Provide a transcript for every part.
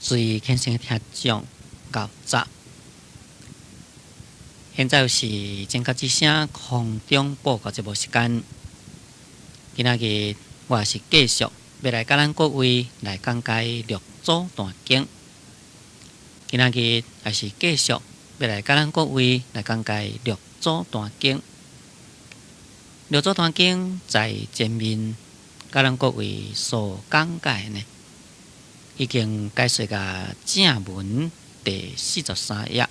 最虔誠的聽眾，𠢕早。現在是正覺之聲空中報告節目時間。今仔日我是繼續欲來佮咱各位來講解六祖壇經。今仔日也是繼續欲來佮咱各位來講解六祖壇經。六祖壇經在前面佮咱各位所講解呢，已經解說到正文第43頁，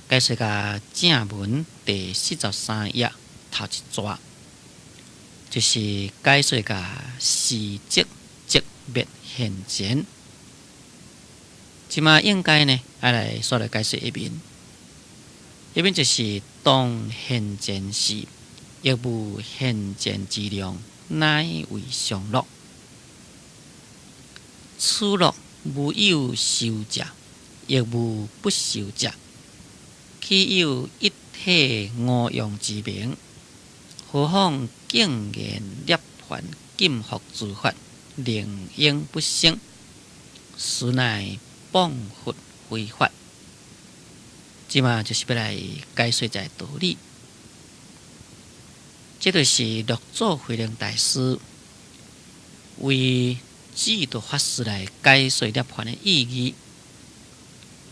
解說到正文第四十三頁頭一逝，就是解說到時節寂滅現前。這馬應該呢，愛來煞來解說一面，一面就是當現前時，亦無現前之量，乃為常樂。此樂無有受者，亦無不受者，豈有一體五蘊之名？何況境現涅槃禁縛諸法，寧應不生？實乃謗佛非法。這馬就是欲來解說這个道理。這就是六祖慧能大師為智度法師來解說涅槃的意義。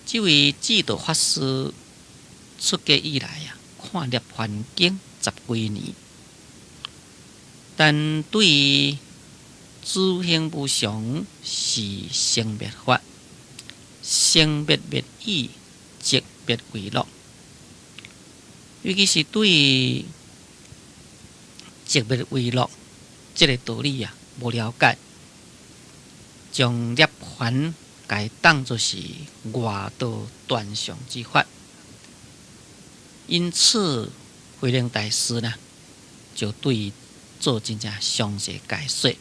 這位智度法師出家以來啊，看涅槃經十幾年，但對於諸行無常是生滅法，生滅滅已，寂滅為樂。尤其是對於寂滅為樂這个道理啊，無了解，將涅槃共當作是外道斷相之法，因此慧能大師呢，就對伊做真正詳細解說。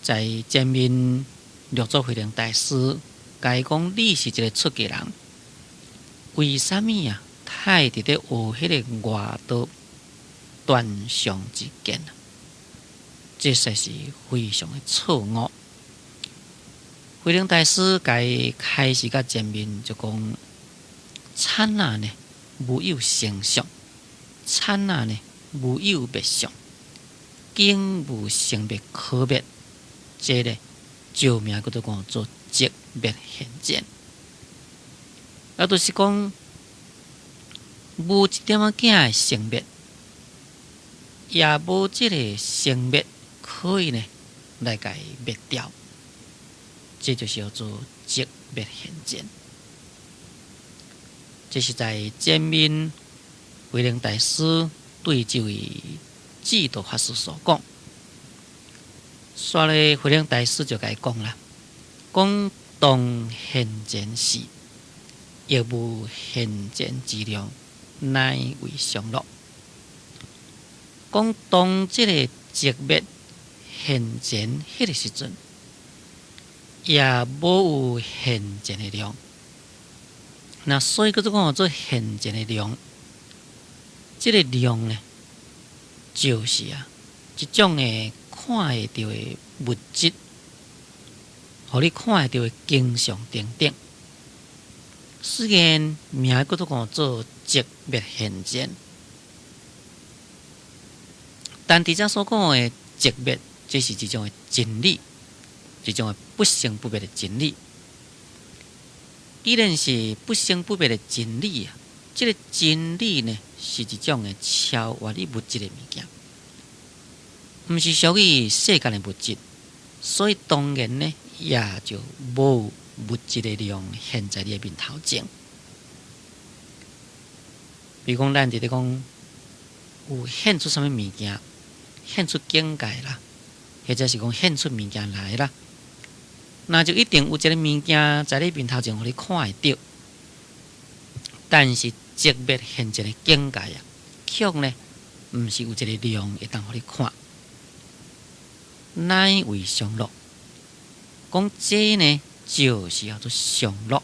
在前面六祖慧能大師共伊講，你是一个出家人，為啥物啊？太佇咧學彼个外道斷相之見啊？這實在是非常的錯誤。慧能大師共伊開示佮前面就講，剎那呢無有生相，剎那呢無有滅相，境無生滅可滅，這个就名叫做講做寂滅現前。也就是講，無一點仔仔的生滅，也無這个生滅可以呢來共伊滅掉，這就是叫做寂滅現前。這是在前面慧能大師對這位智度法師所講。煞咧慧能大師就共伊講啦，講當現前時，亦無現前之量，乃為常樂。講當這个寂滅現前彼个時陣，也無有現前的量。那所以叫做講做現前的量，這个量呢，就是啊，一種的看會著的物質，予你看會著的景象等等。雖然名叫做講做寂滅現前，但佇遮所講的寂滅，這是一種的真理，一種的不生不滅的真理。既然是不生不滅的真理啊，這个真理呢，是一種的超越你物質的物件，毋是屬於世間的物質，所以當然呢，也就無物質的量現在你的面頭前。比如講，咱佇咧講有現出啥物物件，現出境界啦，或者是講現出物件來啦，那就一定有一个物件在你面頭前，予你看會著。但是寂滅現前的境界啊，卻呢，毋是有一个量會當予你看，乃為常樂。講這呢，就是叫做常樂。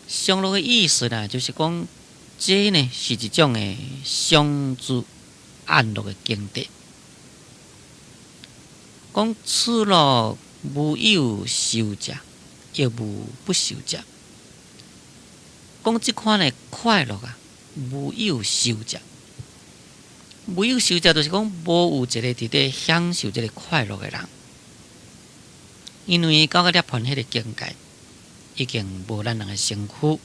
常樂的意思呢，就是講這呢是一種的常住安樂的境地。講此樂無有受者，亦無不受者。講這款的快樂啊，無有受者，無有受者，就是講無有一个佇咧享受這个快樂的人。因為到個涅槃彼个境界，已經無咱人的身軀。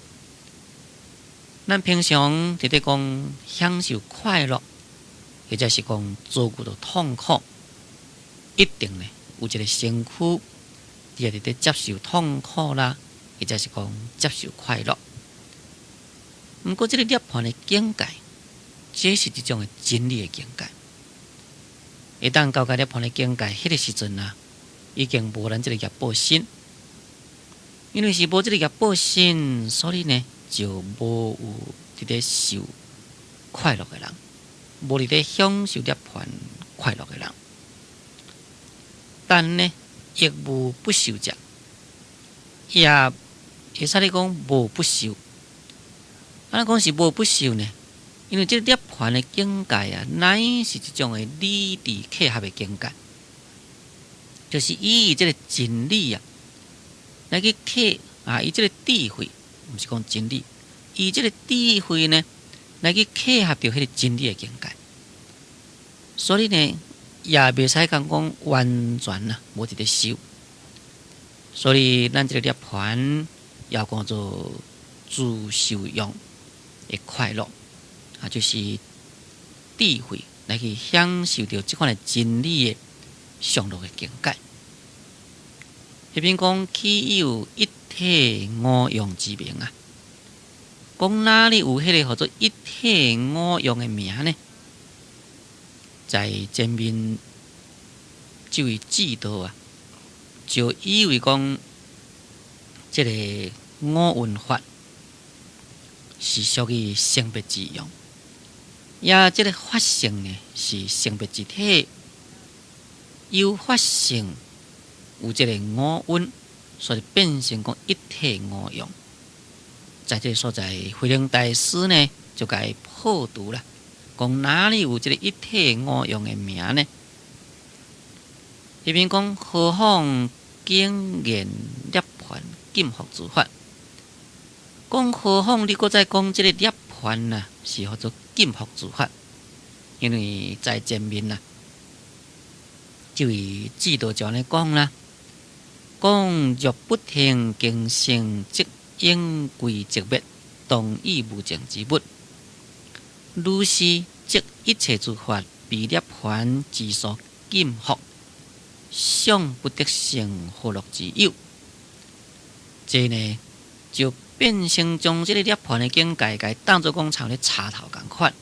咱平常佇咧講享受快樂，或者是講遭遇著痛苦，一定呢有一个身軀，佇咧接受痛苦啦，或者是講接受快樂。毋過，這个涅槃的境界，這是一種的真理的境界。會當到個涅槃的境界，彼个時陣啊，已經無咱這个業報身，因為是無這个業報身，所以呢就無有佇咧受快樂的人，無佇咧享受涅槃快樂的人。但呢，亦無不受者，也會使你講無不受。按怎講是無不受呢？因為這个涅槃的境界啊，乃是一種的理智契合的境界，就是以這个真理啊來去契啊，以這个智慧，毋是講真理，以這个智慧呢來去契合著彼个真理的境界。所以呢，也袂使講講完全啊，無佇咧受。所以咱這个涅槃也叫做自受用的快樂啊，就是智慧來去享受著這款的真理的上樂的境界。彼邊講豈有一體五用之名啊？講哪裡有彼个號做一體五用的名呢？在前面這位智度啊，就以為講這个五蘊法是屬於生滅之用，也這个法性呢是生滅之體，由法性有這个五蘊，所以變成講一體五用。在這个所在，慧能大師呢就共伊破除啦，講哪裡有這个一體五用的名呢？彼邊講何況竟言涅槃禁縛之法，講何況你閣再講這个涅槃啊，是號做禁縛之法，因為在前面啊，這位智度就按呢講啦，講若不聽經生，則永歸寂滅，同異無證之物。如是，則一切諸法被涅槃之所禁縛，尚不得成和樂之有。這呢就變成將這个涅槃的境界，共伊當做講像咧插頭仝款，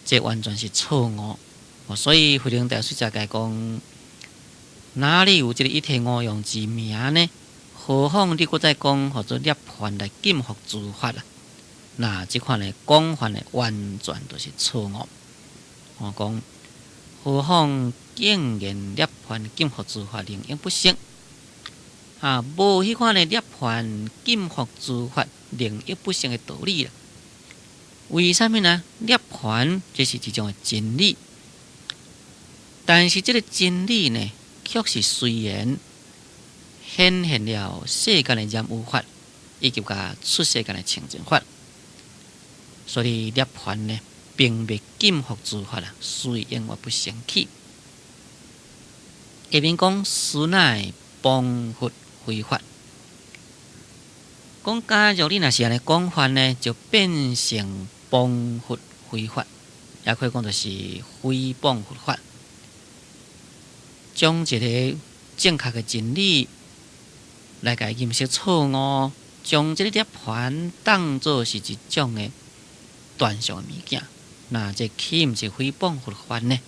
這完全是錯誤。所以慧能大師才共伊講，哪裡有這个一體五用之名呢？何況你閣再講號做涅槃來禁縛諸法啊？那這款的講法呢，完全就是錯誤。我講何況竟言涅槃禁縛諸法，寧應不生啊？無彼款的涅槃禁縛諸法，寧應不生的道理啦。為啥物呢？涅槃這是一種的真理，但是這个真理呢，卻是隨緣顯現了世間的染污法，以及佮出世間的清淨法。所以涅槃呢，並未禁縛諸法啊，所以永遠不生起。下面講斯乃謗佛非法，講假如你若是按呢講法呢，就變成謗佛非法，也可以講就是誹謗佛法，將一个正確的真理來共伊認識錯誤，將這个涅槃當做是一種的斷相的物件，那這豈毋是誹謗佛法呢？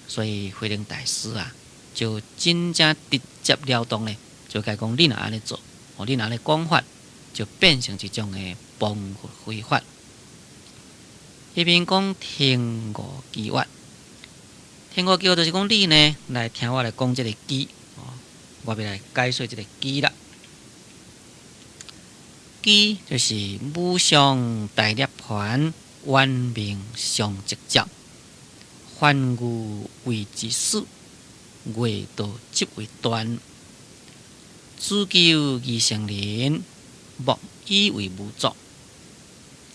所以慧能大師啊，就真正直接了當的，就共伊講，你若按呢做，哦，你若按呢講法，就變成一種的謗佛非法。彼邊講聽我偈話，聽我偈話就是講你呢來聽我來講這个偈，哦，我欲來解說這个偈啦。偈就是無上大涅槃，圓明常寂照，凡愚唯知死，外道執為斷。只求二乘人，莫以為無作。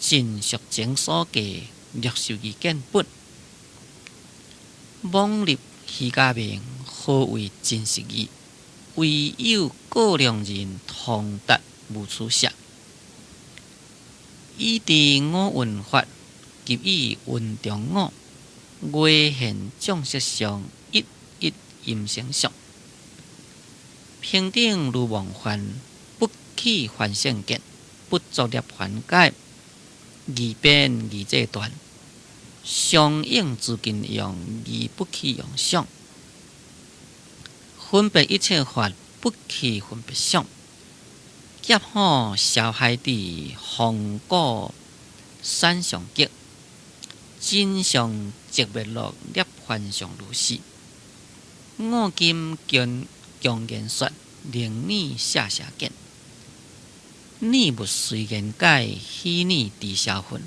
盡俗情所寄，略受疑見本。妄立虛假名，何為真實義？唯有過量人通達無取捨。以知五蘊法，及以蘊中我，外現眾色相，一一音聲相。平等如夢幻，不起凡聖見，不作涅槃解，二邊二際斷，相應諸根用，而不起用相，分別一切法，不起分別想。劫火燒海底，風果散上極，真相寂滅樂，涅槃相如是。五金強強言說，靈念下下見，念物隨緣解，喜念知銷魂。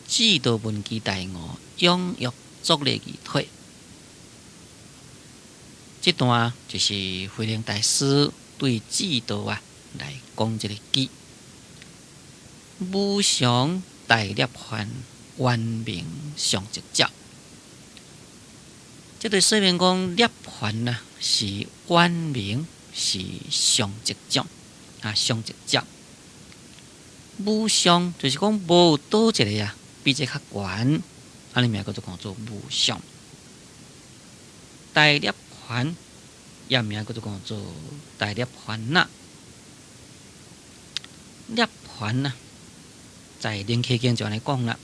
智道聞機大悟，養育作禮儀退。這段就是慧能大師對智道啊來講這個偈。無常大涅槃，圓明上直接。這對說明講涅槃啊是圓明，是上直接啊，上直接。無上就是講無佗一个啊，比這較懸，按呢名叫做講做無上。大涅槃也名叫做講做大涅槃那。涅槃啊，在《楞伽經》就按呢講啦，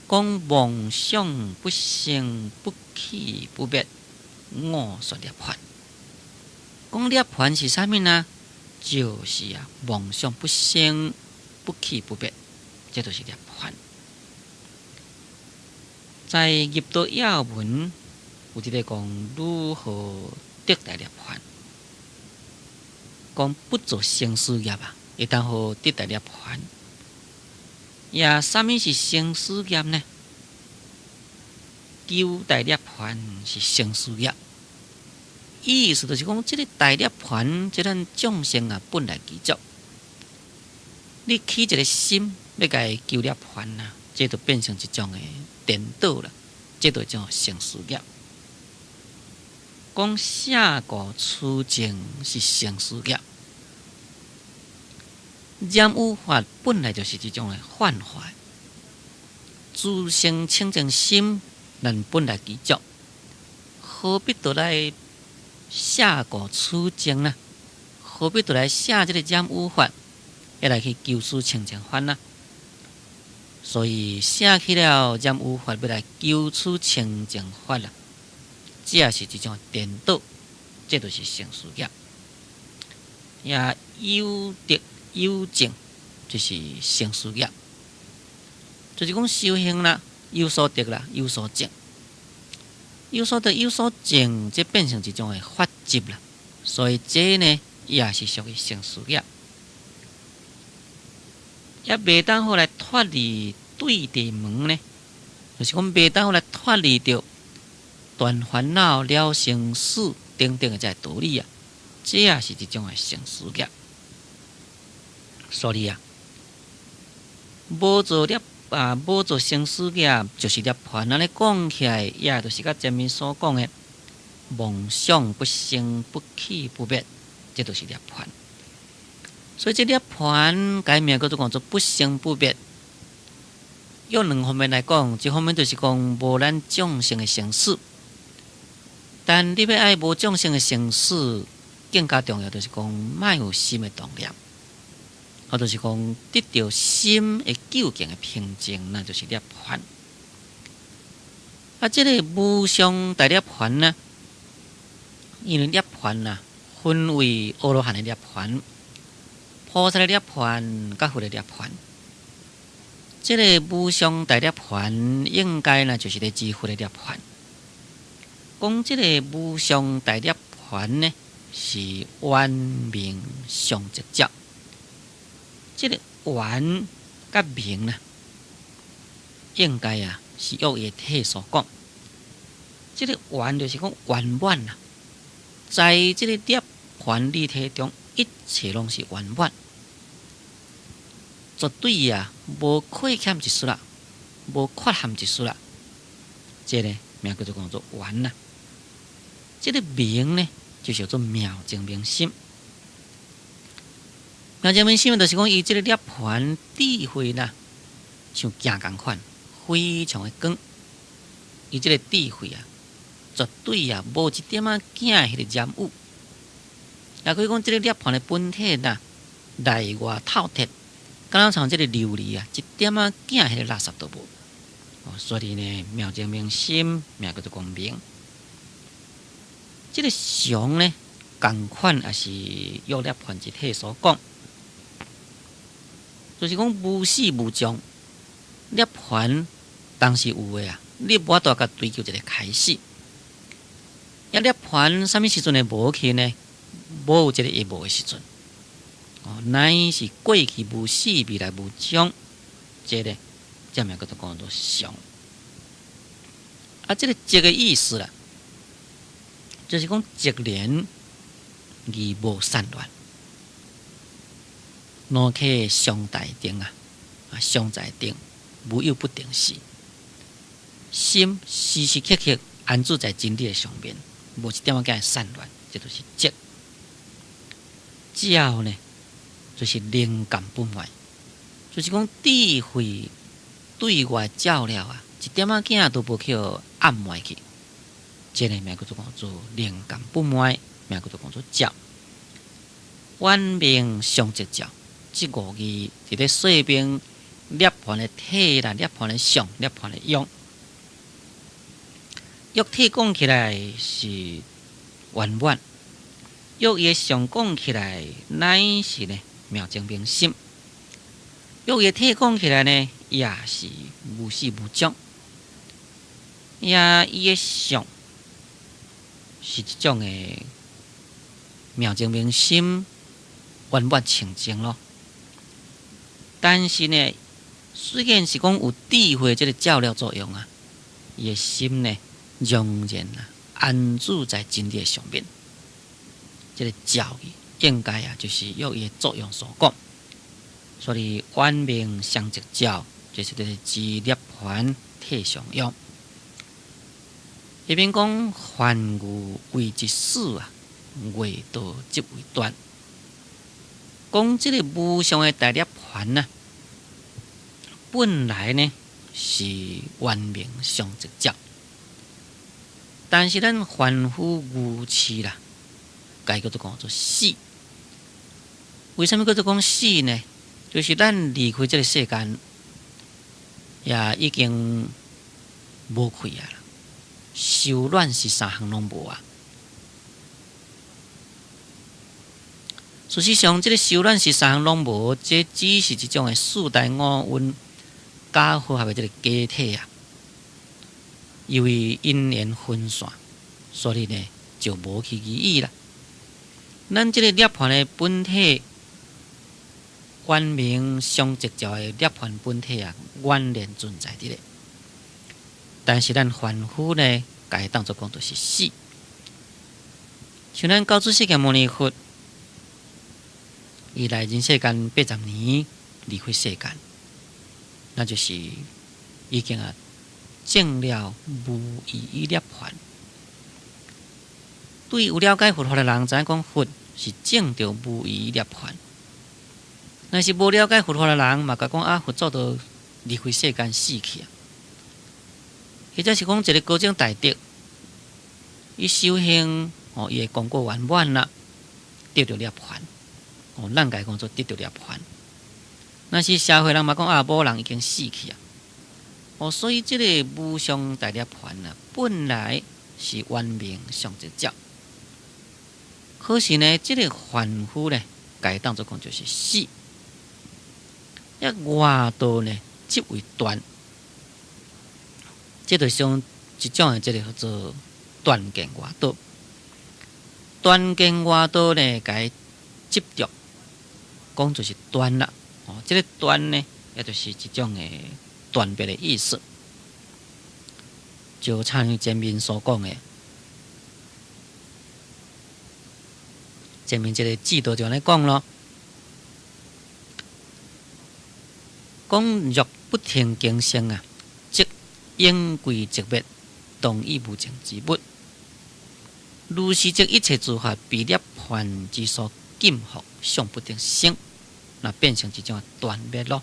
講妄想不生不起不滅，我說涅槃。講涅槃是啥物呢？就是啊，妄想不生不起不滅，這就是涅槃。在入道要文有一个講如何得大涅槃，講不做生死業啊，會當予得大涅槃。也啥物是生死業呢？求大涅槃是生死業，意思就是講，這个大涅槃，這咱眾生啊本來具足。你起一个心欲共伊求涅槃啊，這就變成一種的顛倒啦，這就叫生死業。講捨過取證是生死業，染污法本來就是一種的幻化，自性清淨心，咱本來具足，何必著來捨過取證呢？何必著來捨這个染污法，欲來去求取清淨法呢？所以捨去了染污法，欲來求取清淨法啦，這也是一種顛倒，這就是生死業。也有得有證，就是生死業。就是講修行啦，有所得啦，有所證，有所得有所證，這變成一種的法執啦。所以這呢，也是屬於生死業。也袂當予來脫離對治門呢，就是講袂當予來脫離著斷煩惱、了生死等等的這个道理啊，這也是一種的生死業。所以啊，無做涅啊，無做生死業就是涅槃。按呢講起來，也就是佮前面所講的妄想不生不起不滅，這就是涅槃。所以這涅槃改名叫做講做不生不滅。用兩方面來講，一方面就是講無咱眾生的生死，但你欲愛無眾生的生死，更加重要就是講莫有心的動念，或就是講得著心的究竟的平靜，那就是涅槃。啊，這个無上大涅槃呢，因為涅槃啊，分為阿羅漢的涅槃、菩薩的涅槃、佮佛的涅槃。這个無上大涅槃應該呢，就是咧指佛的涅槃。講這个無上大涅槃呢，是圓明上直接。這个圓佮明呢，應該啊是約伊的體所講。這个圓就是講圓滿啦，在這个涅槃理體中，一切攏是圓滿，絕對啊無虧欠一絲啦，無缺陷一絲啦。這个名叫做講做圓啦。這个明呢，就是叫做妙淨明心。妙淨明心就是講，伊這个涅槃智慧啦，像鏡仝款，非常的光。伊這个智慧啊，絕對啊，無一點仔仔彼个染污。也可以講，這个涅槃的本體啦，內外透徹，敢若像這个琉璃啊，一點仔仔彼个垃圾都無。所以呢，妙淨明心，名叫做光明。這个常呢，仝款也是約涅槃一體所講，就是講無始無終，涅槃當時有的啊，你無法度共追求一个開始。啊，涅槃啥物時陣會無去呢？無有一個會無的時陣。哦，乃是過去無始，未來無終，這个這名叫做講做常。啊，這个寂的意思啦，就是講寂然而無散亂，腦殼常在定啊，啊常在定，無有不定時，心時時刻刻安住在真理的上面，無一點仔仔散亂，這就是寂。照呢，就是靈感不昧，就是講智慧對外照了啊，一點仔仔都無去暗昧去。這个名叫做講做靈感不昧，名叫做講做照。圓明相寂照，這五字佇咧說明涅槃的體啦，涅槃的相，涅槃的用。約體講起來是圓滿，約伊的相講起來乃是呢妙淨明心，約伊的體講起來呢也是無始無終，也伊的相是一種的妙淨明心圓滿清淨咯。但是呢，雖然是講有智慧這个照料作用啊，伊的心呢仍然啊安住在真理的上面。這个照應該啊，就是用伊的作用所講。所以圓明相寂照，就是這个指涅槃體相用。下面講凡愚為一死啊，外道執為斷。講這个無上的大涅槃啊，本來呢是圓明相寂照，但是咱凡夫愚癡啦，共伊叫做講做死。為啥物叫做講死呢？就是咱離開這个世間，也已經無氣啊啦，收卵是三項攏無啊。事實上，這个收卵是三項攏無，這只是一種的四大五蘊假合合的這个假體啊。因為因緣分散，所以呢就無去而已啦。咱這个涅槃的本體，圓明相寂照的涅槃本體啊，原然存在佇咧。但是咱凡夫呢，共伊當作講就是死。像咱高祖釋迦牟尼佛，伊來人世間80年，離開世間，那就是已經啊證了無餘依涅槃。對有了解佛法的人，知影講佛是證著無餘依涅槃。若是無了解佛法的人，嘛共講啊，佛祖都離開世間死去啊。或者是講一个高僧大德，伊修行哦，伊的功果圓滿啦，得著涅槃。哦，咱共伊講做得著涅槃。若是社會人嘛講啊，某人已經死去啊。哦，所以這个無上大涅槃啊，本來是圓明相寂照。可是呢，這个凡夫呢，共伊當作講就是死。一外道呢，執為斷，這就像一種的這个叫做斷見外道。斷見外道呢，共伊執著，講就是斷啦。哦，這个斷呢，也就是一種的斷別的意思。就親像前面所講的，前面這个智度就按呢講囉，講若不停經生啊，則永歸寂滅，動以無淨之物。如是則一切諸法被涅槃之所禁縛，尚不得生，那變成一種斷滅囉。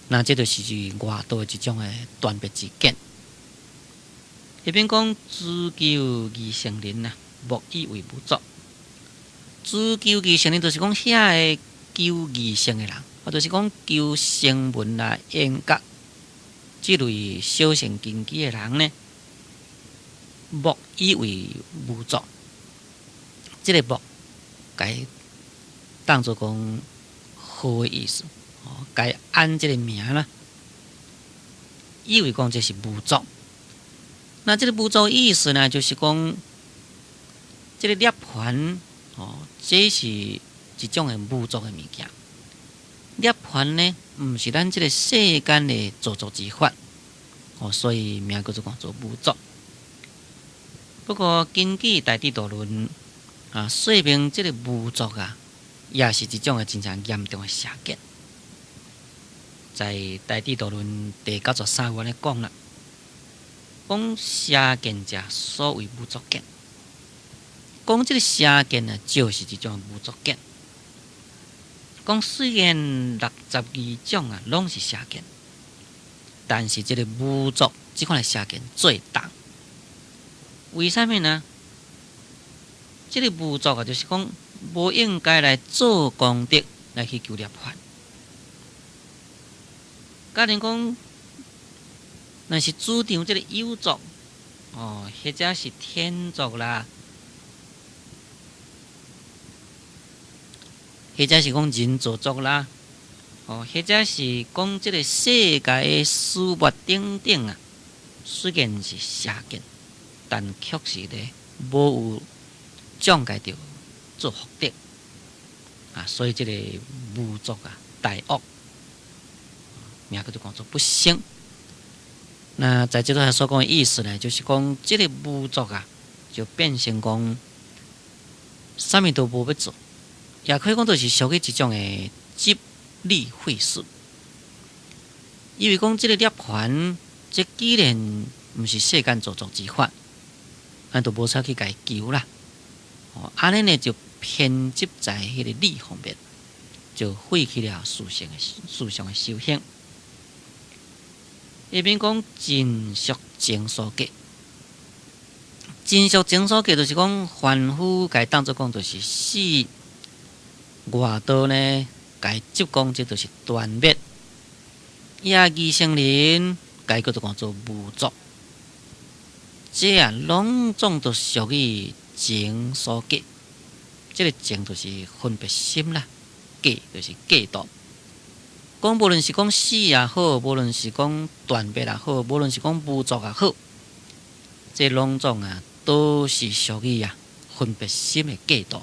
那這就是外道的一種的斷滅之見。彼邊講諸求二乘人啊，莫以為無作。諸求二乘人就是講遐个求二乘的人，啊，就是講求聲聞啦、緣覺這類小乘根基的人呢，莫以為無作。這个莫，共當做講好的意思，哦，共按這个名啦，以為講這是無作。那這个無作意思呢，就是講這个涅槃哦，這是一種的無作的物件。涅槃呢，毋是咱這个世間的造作之法，哦，所以名叫做講做無作。不過根據大智度論啊，說明這个無作啊，也是一種的真正嚴重的邪見。在大智度論第93願咧講啦。講邪見者，所謂無作見。講這个邪見呢，就是一種無作見。講雖然62種啊，攏是邪見，但是這个無作這款的邪見最重。為啥物呢？這个無作啊，就是講無應該來做功德來去求涅槃。假如講，若是主張這个有作，哦，或者是天作啦，或者是講人造作啦，哦，或者是講這个世界的事物等等啊，雖然是邪見，但確實咧無有障礙著做福德啊，所以這个無作啊，大惡，名叫做講做不生。那在這段所講的意思呢，就是講這个無作啊，就變成講啥物都無欲做，也可以講就是屬於一種的執理廢事。因為講這个涅槃，這既然毋是世間造作之法，咱就無使去共伊求啦。哦，按呢呢就偏執在彼个理方面，就廢去了思想的修行。彼邊講盡屬情所結，盡屬情所結就是講凡夫共伊當做講就是死，外道呢共伊執講這就是斷滅，也二乘人共伊叫做講做無作，這啊攏總都屬於情所結，這个情就是分別心啦，結就是計度。講無論是講死也好，無論是講斷滅也好，無論是講無作也好，這攏總啊都是屬於啊分別心的計度，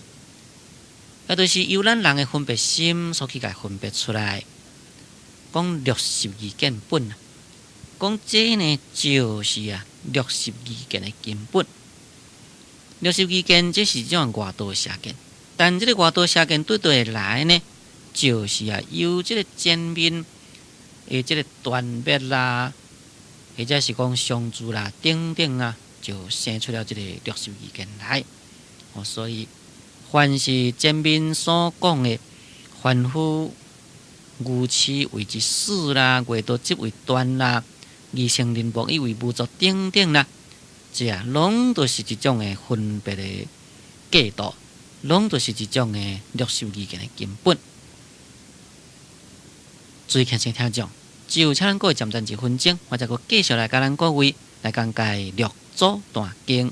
也就是由咱人的分別心所去共分別出來。講62見本啊，講這呢就是啊62見的根本。62見這是一種外道邪見，但這个外道邪見對對來呢？就是啊，由這个前面的這个斷滅啦，或者是講相住啦等等啊，就生出了這个62見來。哦，所以凡是前面所講的凡夫愚癡謂之死啦，外道執為斷啦，二乘人莫以為無作等等啦，這啊攏都是一種的分別的計度，攏都是一種的62見的根本。注意聽聽聽眾，只有請咱各位暫停一分鐘，我再閣繼續來佮咱各位來講解六祖壇經。